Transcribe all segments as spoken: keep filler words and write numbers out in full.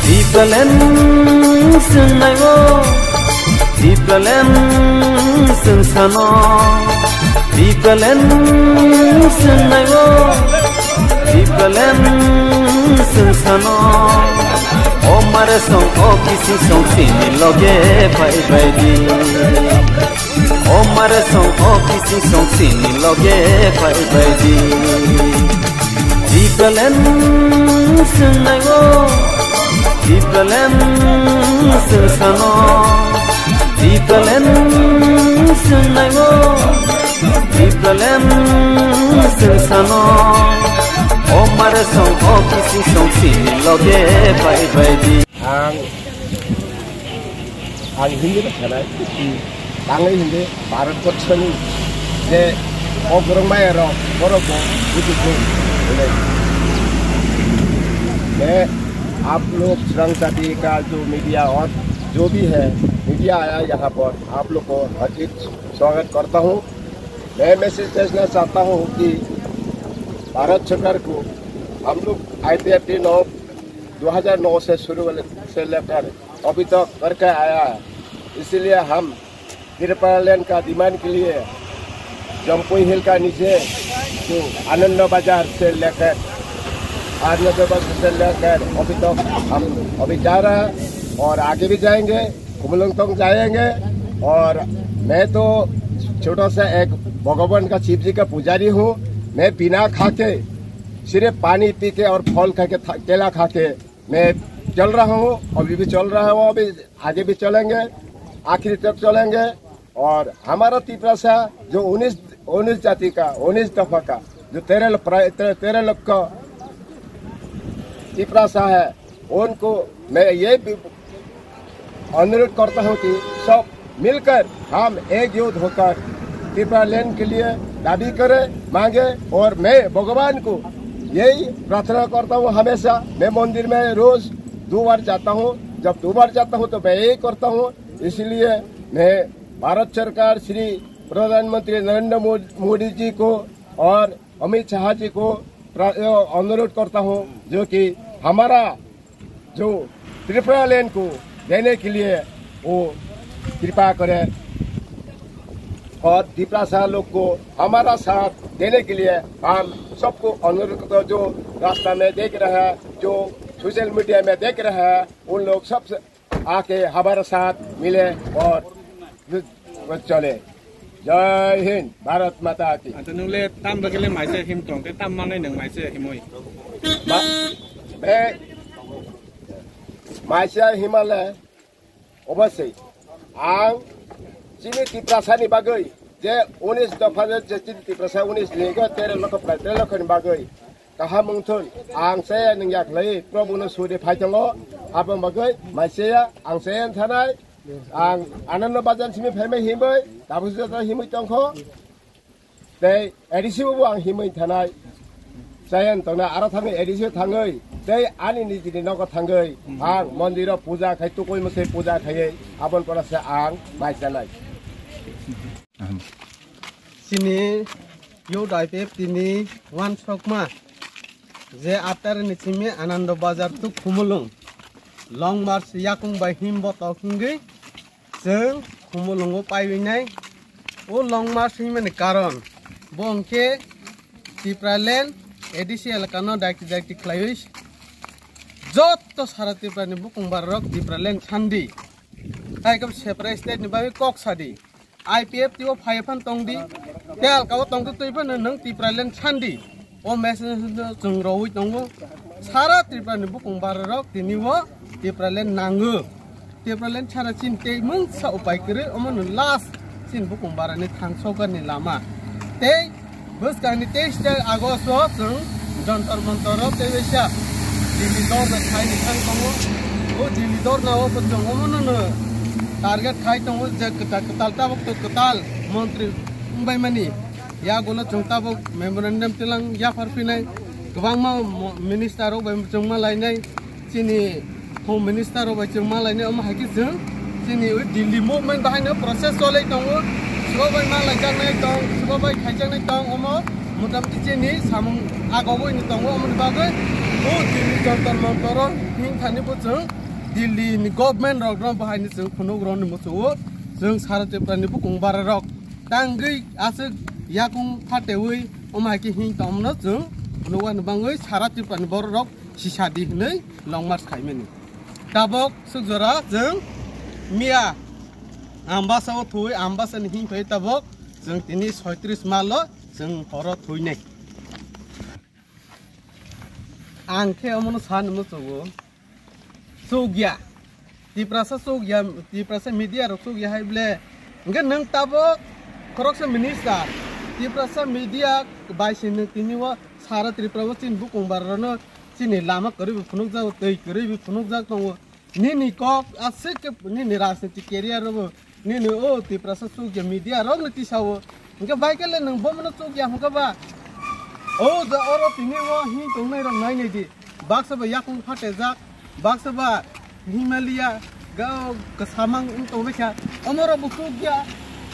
Tipraland swngnai o, Tipraland swngsano, Tipraland swngnai o, Tipraland swngsano. O mare song, o kisi song, sini loge phai phai di. O mare song, o kisi song, sini loge phai phai di. Tipraland swngnai o, Tipraland swngsano, Tipraland swngnai o, Tipraland swngsano. O mare song, o kisi song, sini loge phai phai di. Ang, ang Hindi no sanai. Tangwi hindi Bharat Borshoni je o borok maya rok, borok bo buji thung. मैं आप लोग सुरंग जाति का जो मीडिया और जो भी है, मीडिया आया यहाँ पर, आप लोग को हार्दिक स्वागत करता हूँ। मैं मैसेज भेजना चाहता हूँ कि भारत सरकार को हम लोग आईपीएफटी नौ दो हज़ार नौ से शुरू वाले से लेकर अभी तक करके आया है। इसीलिए हम तिरपालैंड का डिमांड के लिए जम्पुई हिल का नीचे जो आनंद बाजार से लेकर, आनंद बाजार से लेकर अभी तक हम अभी जा रहा है और आगे भी जाएंगे, खुमलुंगतोंग जाएंगे। और मैं तो छोटा सा एक भगवान का, शिव जी का पुजारी हूँ। मैं बिना खा के, सिर्फ पानी पी के और फल खा के, था-, केला खा के मैं चल रहा हूँ, अभी भी चल रहा हूँ, अभी आगे भी चलेंगे, आखिरी तक चलेंगे। और हमारा तिपरासा जो उन्नीस, उन्नीस जाति का, उन्नीस दफा का, जो तेरह ल-, प्राय तेरह, तेरह लाख का तिपरासा है, उनको मैं ये भी अनुरोध करता हूँ कि सब मिलकर हम एकजुट होकर तिपरालैंड के लिए दाबी करें, मांगे। और मैं भगवान को यही प्रार्थना करता हूँ हमेशा। मैं मंदिर में रोज दो बार जाता हूँ, जब दो बार जाता हूँ तो मैं यही करता हूँ। इसलिए मैं भारत सरकार, श्री प्रधानमंत्री नरेंद्र मो-, मोदी जी को और अमित शाह जी को प्रा-, अनुरोध करता हूँ जो कि हमारा जो तिपरालैंड को देने के लिए वो कृपा करें और तिपरासा लोग को हमारा साथ देने के लिए हम सबको अनुरोध करता हूँ। जो रास्ता में देख रहे हैं, जो सोशल मीडिया में देख रहे हैं, उन लोग सब आके हमारे साथ मिले और चले। जय हिंद, भारत माता की। Ato nung le tam bagwi le maisa him tong, te tam manai nung maisa himoi. Ma-, be, maisa himale, obosoi. Ang chini Tiprasani bagwi je unis dopha je chini Tiprasa unis lego tere lokho prai tere lokho ni bagwi kaham wngthun. Ang se nung yaklai Prabhu no suri phai tongo. Aboni bagwi maisa ang se thanai. Ang Ananda Bazar simi phaimai himwi, tabuk jota himwi tongkho. Tei A D C bo ang himwi thanai. Chayan tongna aro thangwi A D C thangwi. Tei ani nijini nogo thangwi. Ang mondiro puja khai tukui mwsai puja khaiwi. Abon pora se ang mai chanai. Chini youth I P F T ni uansukma je atar ni simi Anando Bazar to Khumulwng. Long March yakung bai him botok hingwi chwng Khumulwngo paiwi nai. O Long March himani karon bo hwnkhe Tipraland A D C elaka no daiti daiti khlaiwi jotto sara Tripura ni bukung bararok Tipraland sandi. Hai khe separate state ni bagwi kok sadi. I P F T o phai phan tong di, tei alka o tong twi phan nwng Tipraland sandi. O message no chwng rwui tongo. Sara Tripura ni bukung bararok tini o Tipraland nango. Tipraland sara chin tei mungsa upai kwrwi, omo no last chin bukung barani thang sokar ni lama. Tei bwskang ni teis August o chwng Jantar Mantar o tei waisa Delhi dorna khai ni thang tongo. O Delhi dorna o bo chwng omono no target khai tongo je kwtal, kwtal tabuk to kwtal montri wngbaimani yagulo chwng tabuk memorandum tilang yaphar phinai, kwbangma mo-, minister rok bai chwngma lainai. Chini Home Minister rok bai chwng ma lainai, omo hai khe chwng chini o Delhi movement bahai no process cholai tongo. Sibo bai ma laijaknai tong, sibo bai khaijaknai tong, omo motamoti chini samung agogoi ni tongo. Omoni bagwi o Delhi Jantar Mantar o himthani bo chwng Delhi ni government rok no bahai ni chwng phunuk rw ni muchungo. Chwng sara Tripura ni bukung bara rok tangwi aswk yakung phatewi omo hai khe him tongmano chwng phunuk ani bagwi sara Tripura ni borok rok sisa di hinwi long march khaimani. Tabok suk jora chwng miya Ambasa o thui, Ambasa ni him thoi tabok chwng tini soitris malo chwng horo thuinai. Ang khe omono san muchungo. Chukya. Tiprasa chukya, Tiprasa media rok chukya hai ble. Hwnkhe nwng tabok khoroksa minister. Tiprasa media bai se nwng tini o sara Tripura o chini bukung bara rok no chini lama kwrwi bo phunukjak, twi kwrwi bo phunukjak tongo. Nini kok aswk khe nini rajniti career rok bo nini o Tiprasa chukya media rok no tisao. Hwnkhe bai khe le nwng bomono chukya hwnkhe ba? O ja oro tini o him tongnai rok nai nai di. Baksa ba yakung phatejak, baksa ba Himalaya ga kwsamang wng tongwi kha. Omorok bo chukya.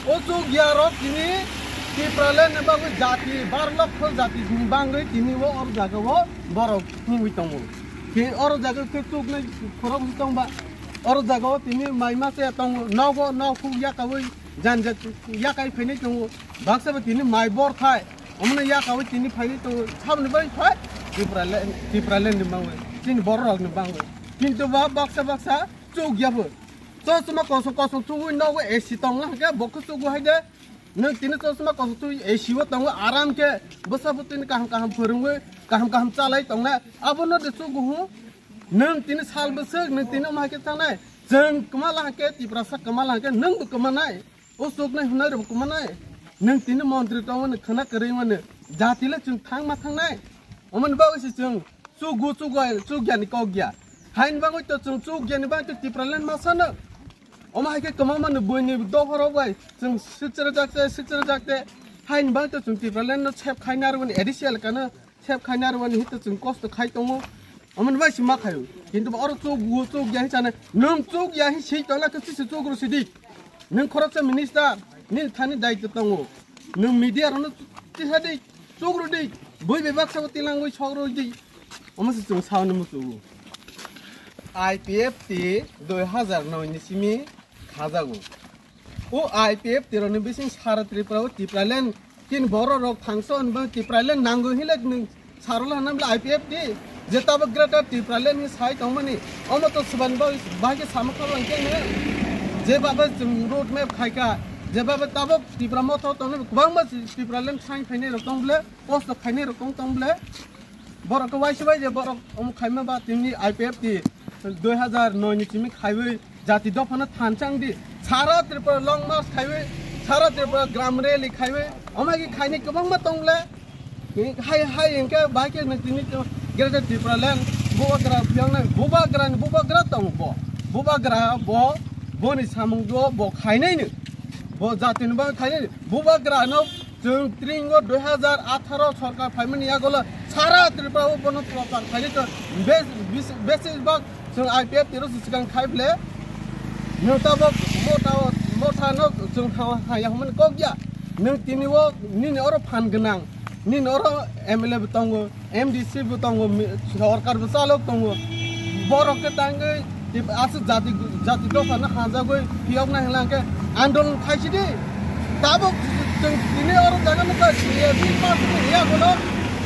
O chukya rok tini Tipraland ni bagwi jati bar lokho jati ni bangwi tini o or jaga o borok himwi tongo. Khe oro jaga khe chuknai khorok wng tongba. Oro jaga o tini mai mase tongo. Nogo nok huk yakawi janja yakai phainai tongo. Baksa ba tini mai bor thai. Omono yakawi tini phainai tongo. Saboni bai phai Tipraland, Tipraland ni bangwi. Chini borok rok ni bangwi. Kintu ba baksa baksa chukya bo. Chosma kosom kosom chugwi nogo A C tongla hwnkhe bo khe chugo hai de. Nwng tini chosma kosom chugwi A C o tongo aram khe bwsa bwtwini kaham kaham phwrwngwi kaham kaham chalai tongnai abono de chugo hwn. Nwng tini sal bwswk nwng tini omo hai khe thangnai. Chwng kwma la hwnkhe Tiprasa kwma la hwnkhe nwng bo kwmanai. O chuknai hwnai rok kwmanai. Nwng tini montri tongmani khwna kwrwi mani jati le chwng thang ma thangnai. Omoni bagwi se chwng chugo chugo chugyani kok ya. Haini bagwi to chwng chugyani bagwi to Tipraland ma sano. Omo hai khe kwma mani buini dophorok bai chwng sitra jakte sitra jakte. Haini bagwi to chwng Tipraland no sep khaina rwni A D C elaka no sep khaina rwani hito chwng kosto khai tongo. Omoni bai se ma khaio. Kintu oro chukgo chukya hin sana. Nwng chukya hin sei tongla khe chisi chukro sidi. Nwng khoroksa minister, nini thani daityo tongo. Nwng media rokno tisa di, chukro di, bui bebak sabo tilangwi sokro di. Omo se chwng sauni muchungo. I P F T dui hazar noi ni simi khajago. O I P F T rokni bising sara Tripura o Tipraland Chini borok rok thangsa hwnba Tipraland nango hinle nwng sarwla hwnna bwle I P F T je tabuk Greater Tipraland hinwi sai tongmani omo to swbani bagwi bahai khe sama kha lang khe je baba chwng road map khai kha je baba tabuk Tipra motha tongnai kwbangma Tipraland sai phainai rok tong bwle kosto khainai rok tong tong bwle borok khe waisa bai je borok omo khaima ba tini I P F T dui hazar noi ni simi khaiwi jati dophano thansa wngdi. Sara Tripura long march khaiwi, sara Tripura gram rally khaiwi, omo hai khe khainai kwbangma tong le. Hai, hai hwnkhe bahai khe nwng tini Greater Tipraland bubagra phiyoknai, bubagra ni bubagra tongo bo. Bubagra bo, boni samung bo, bo khainai no. Bo jati ni bagwi khainai no. Bubagra no Chwng tringo dui hazar atharo sorkar phaimani yagulo sara Tripura o bono prochar khainai to bes-, bis-, besibak chwng I P F T rok swkang khai bwle. Nwng tabuk motha, motha no chwng tha-, thaya hwnmani kok ya. Nwng tini o nini oro phan gwnang, nini oro M L A bo tongo, M D C bo tongo, mi-, sorkar bo chalok tongo. Borok khe tangwi tip-, aswk jati, jati dophano hanjagwi phiyokna hwnla hwnkhe andolon khaisidi. Tabuk chwng tini oro jaga nukha, C A C party ni yagulo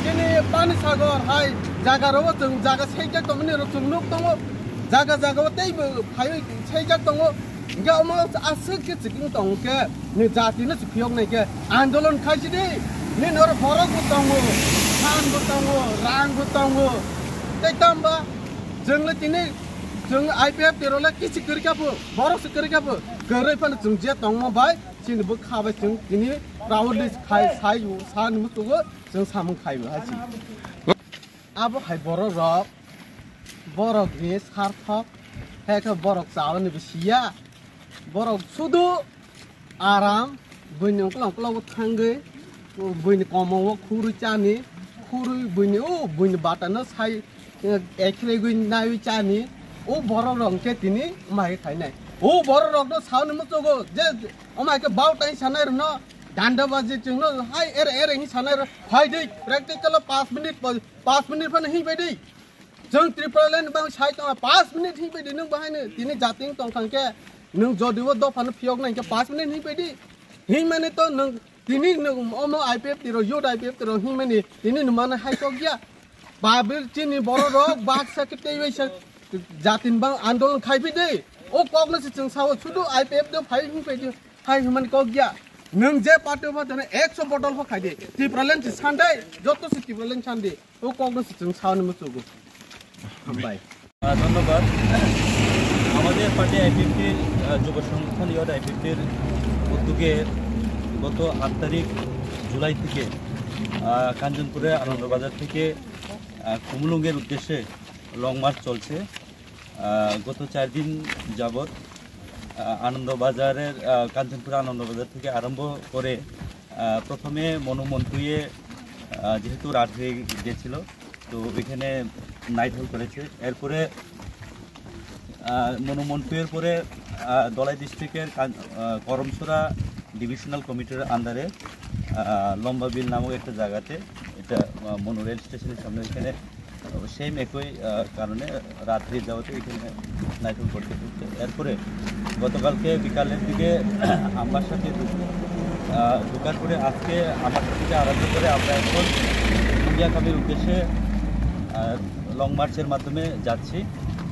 chini Pani Sagar hai jaga rogo chwng jaga seijak tongmani rok chwng nuk tongo. Jaga jaga o teibo phaiwi seijak tongo. Hingke omo aswk khe chikung tong khe, ni jati no si phiyok nai khe andolon khai si di. Ni nor borok bo tongo, phan bo tongo, rang bo tongo. Tei tamba chwng le tini chwng I P F T rok le kichi kwrwi kha pho, borok se kwrwi kha pho. Kwrwi phano chwng je tongma bai chini bwkha bai chwng tini proudly khai sai sa ni muchungo chwng samung khai bo hai si. Abo hai borok rok, borok ni sarthok, hai khe borok chawani bo siya, borok sudu aram, buini uklok uklok o thangwi, buini komo o khurwi chani, khurwi buini o buini bata no sai, eh, ekhregwi naiwi chani, o borok rok hwnkhe tini wngma hai khainai. O borok rok no sauni muchugo je wngma hai khe bau tai sanai rwno, danda baji chwngno hai ere ere hinwi sanai rw, phai dei practical o paanch minute, paanch minute phano hinwi bai dei. Chwng Tripura land bang sai tongma paanch minute hinwi bai dei nwng bahaino tini jating tong thang khe nwng jodi o dophano phiyok nai khe paanch minute hinwi bai dei. Hinwi mani to nwng tini nwng omo I P F T rok, youth I P F T rok hinwi mani tini nwng mano hai kok ya. Babil chini borok rok baksa khe tei bai sa jatin bang andolon khai bai dei. O kok no se chwng sao sudu I P F T phai hinwi bai dei. Hai hwnmani kok ya. Nwng je party o phato no ekso bodol kho khai di. Tipraland se sandai, joto se Tipraland sandi. O kok no se chwng sauni muchugo. Hambai. আহ, ধন্যবাদ। আমাদের পার্টি আইপিএফটির, আহ, যুব সংগঠন ইয়ট আইপিএফটির উদ্যোগে গত আট তারিখ জুলাই থেকে, আহ, কাঞ্চনপুরে আনন্দবাজার থেকে, আহ, খুমুলুঙ্গের উদ্দেশ্যে লং মার্চ চলছে। আহ, গত চার দিন যাবত, আহ, আনন্দবাজারের, আহ, কাঞ্চনপুর আনন্দবাজার থেকে আরম্ভ করে, আহ, প্রথমে মনু মন্টুয়ে, আহ, যেহেতু রাত হয়ে গেছিল, তো ওইখানে নাইট হল করেছে। এরপরে, আহ, মনু মন্টুয়ের পরে, আহ, ধলাই ডিস্ট্রিক্টের কান-, আহ, করমছড়া ডিভিশনাল কমিটির আন্ডারে, আহ, লম্বা বিল নামক একটা জায়গাতে, এটা, আহ, মনু রেল স্টেশনের সামনে, ওইখানে সেম একই, আহ, কারণে রাত্রি যাওয়াতে এখানে নাইট হল করতে হচ্ছে। এরপরে গতকালকে বিকালের দিকে আমবাসাতে ঢুকবো। আহ, ঢুকার পরে আজকে আমবাসা থেকে আরম্ভ করে আমরা এখন মুঙ্গিয়াকামির উদ্দেশ্যে, আহ, লং মার্চের মাধ্যমে যাচ্ছি।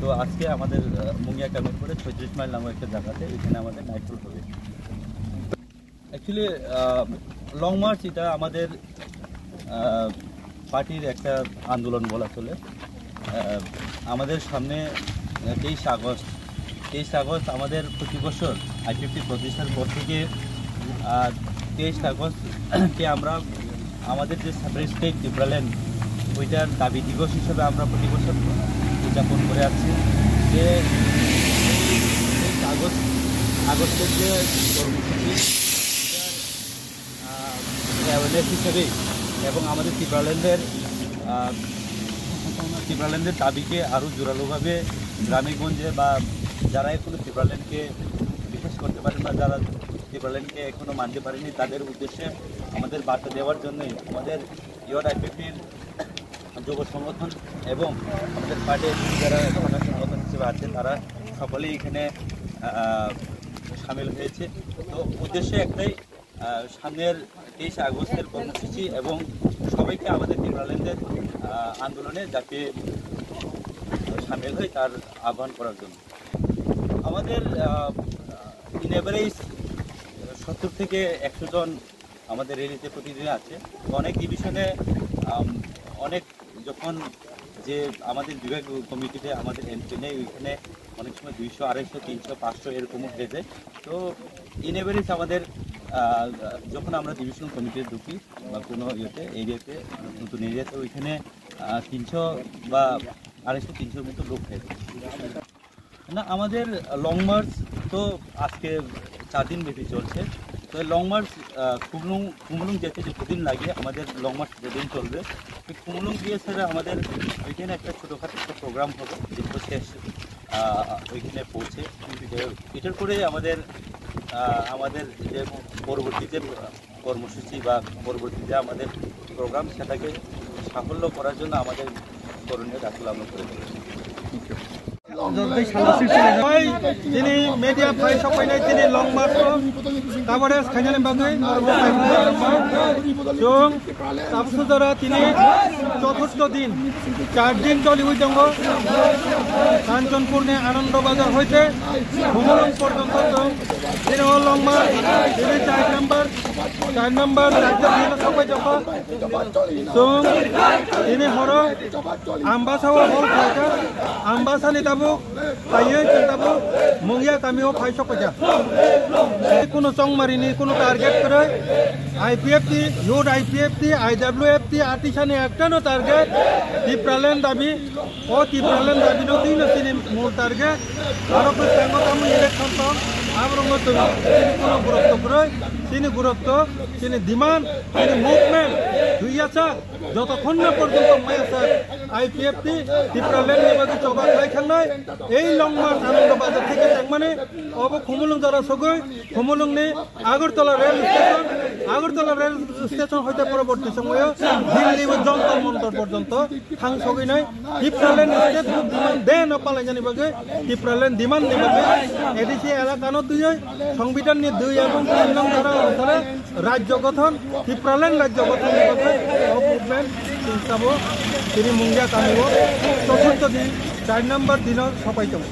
তো আজকে আমাদের, আহ, মুঙ্গিয়াকামির পরে ছয়ত্রিশ মাইল নামক একটা জায়গাতে এখানে আমাদের নাইট হল হবে। অ্যাকচুয়ালি, আহ, লং মার্চ এটা আমাদের, আহ, পার্টির একটা আন্দোলন বলা চলে। আহ, আমাদের সামনে, আহ, তেইশ আগস্ট, তেইশ আগস্ট আমাদের প্রতি বছর আইপিএফটি প্রতিষ্ঠার পর থেকে, আহ, তেইশ আগস্টকে আমরা আমাদের যে সেপারেট স্টেট টিপ্রাল্যান্ড, ওইটার দাবি দিবস হিসেবে আমরা প্রতি বছর উদযাপন করে আসছি। যে এই আগস্ট, আগস্টের যে কর্মসূচি, আহ, অ্যাওয়ারনেস হিসেবে এবং আমাদের টিপ্রাল্যান্ডের, আহ, টিপ্রাল্যান্ডের দাবিকে আরও জোরালোভাবে গ্রামে গঞ্জে বা যারা এখনো টিপ্রাল্যান্ডকে বিশ্বাস করতে পারেন না, যারা টিপ্রাল্যান্ডকে এখনো মানতে পারেনি, তাদের উদ্দেশ্যে আমাদের বার্তা দেওয়ার জন্যই আমাদের ইয়ট আইপিএফটির যুব সংগঠন এবং আমাদের পার্টির যারা সাধারণ সংগঠন হিসেবে আছে, তারা সকলেই এখানে, আহ, সামিল হয়েছে। তো উদ্দেশ্য একটাই, আহ, সামনের তেইশে আগস্টের কর্মসূচি এবং সবাইকে আমাদের টিপ্রাল্যান্ডের, আহ, আন্দোলনে যাতে সামিল হয়, তার আহ্বান করার জন্য। আমাদের, আহ, ইন এভারেজ সত্তর থেকে একশো জন আমাদের র্যালিতে প্রতিদিন আছে। তো অনেক ডিভিশনে, আম, অনেক যখন যে আমাদের বিভাগ কমিটিতে আমাদের এমপি নেই, ওইখানে অনেক সময় দুইশো, আড়াইশো, তিনশো, পাঁচশো এরকমও হয়ে যায়। তো ইন এভারেজ আমাদের, আহ, যখন আমরা ডিভিশনাল কমিটিতে ঢুকি বা কোনো ইয়েতে, এরিয়াতে, নতুন এরিয়াতে, ওইখানে, আহ, তিনশো বা আড়াইশো, তিনশোর মতো লোক হয়ে যায়। না, আমাদের লং মার্চ তো আজকে চার দিন ব্যাপী চলছে। তো এই লং মার্চ, আহ, খুমলুং, খুমলুং যেতে যতদিন লাগে, আমাদের লং মার্চ ততদিন চলবে। তো খুমলুং গিয়ে স্যার আমাদের ওইখানে একটা ছোটোখাটো একটা প্রোগ্রাম হবে, যেহেতু শেষ, আহ, ওইখানে পৌঁছে। এটার পরে আমাদের, আহ, আমাদের যে পরবর্তী যে কর্মসূচি বা পরবর্তীতে আমাদের প্রোগ্রাম, সেটাকে সাফল্য করার জন্য আমাদের করণীয় দায়িত্ব আমরা করে থাকি। Tini media phai sokpainai tini long march o coverage khainani bagwi norok bo phai. Chwng tabsujora tini choturtho din char din choliwi tongo. Kanchanpur ni Anando Bazar hoite Bumulung porjonto chwng tini o long march tini char number Char number rajya bihino sokpai jokho. Chwng tini horo Ambasa o hol khaikha, Ambasa ni tabuk, phaiwi chwng tabuk, Mungia kami o phai sok paikha. Kuno chongmari ni kuno target kwrwi, I P F T, Youth I P F T, I W F T, atisa ni ekta no target, Tipraland dabi, o Tipraland dabi no twi no chini mul target, aro bwskango tamo election tong, aborok no chwng chini kuno gurutto kwrwi, chini gurutto, chini demand, chini movement, thwi ya chak. Jotokhon na porjonto maya sir, I P F T, Tipraland ni bagwi choba khlai thangnai, ei Long March Anando Bazar theke tangmani, obo Khumulwng jora sogwi, Khumulwng ni Agartala rail station, Agartala rail station hoite poroborti somoyo Delhi bo Jantar Mantar porjonto thang sogwi nai, Tipraland state demand de no palai jani bagwi, Tipraland demand ni bagwi, A D C elaka no twiwi, Songbidan ni dui ebong tin nong dhara onusare, Rajya gothon, Tipraland rajya gothon ni bagwi o movement chwng sabo tini Mungia kami o choturtho din, char number dino sopai tongo.